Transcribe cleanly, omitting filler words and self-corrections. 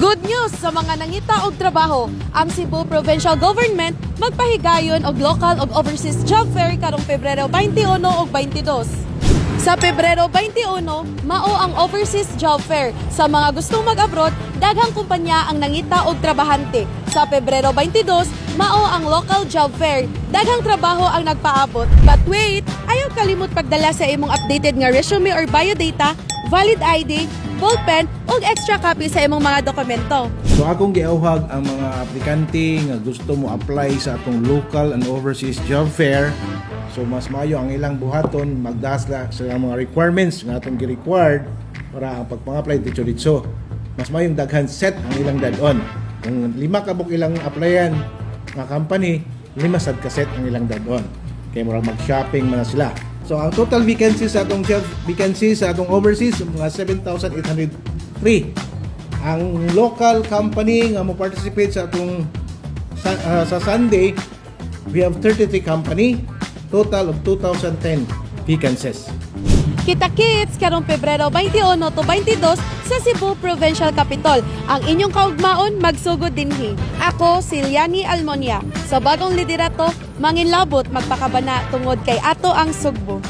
Good news sa mga nangita og trabaho. Ang Cebu Provincial Government magpahigayon og local ug overseas job fair karong Pebrero 21 ug 22. Sa Pebrero 21, mao ang overseas job fair. Sa mga gustong mag-abroad, daghang kumpanya ang nangita og trabahante. Sa Pebrero 22, mao ang local job fair. Daghang trabaho ang nagpaabot. But wait, ayaw kalimot pagdala sa imong updated nga resume or biodata, valid ID, ballpen ug extra copy sa imong mga dokumento. So akong giauhag ang mga aplikante nga gusto mo apply sa atong local and overseas job fair. So mas maayo ang ilang buhaton, magdala sa ilang mga requirements nga atong gi-required para ang pagpang-apply diretso-diretso. Mas maayong daghan set ang ilang dad-on. Kung lima ka buok ilang applyan nga company, lima sad ka set ang ilang dad-on. Kay murag mag-shopping man na sila. So ang total vacancies sa atong job vacancies sa atong overseas, mga 7,803. Ang local company nga mo participate sa atong sa Sunday, we have 33 company, total of 2,010 vacancies. Kita kits karong Pebrero 21 to 22 sa Cebu Provincial Capitol. Ang inyong kaugmaon magsugod dinhi. Ako si Liani Almonia. Sa bagong liderato, manginlabot magpakabana tungod kay ato ang Sugbo.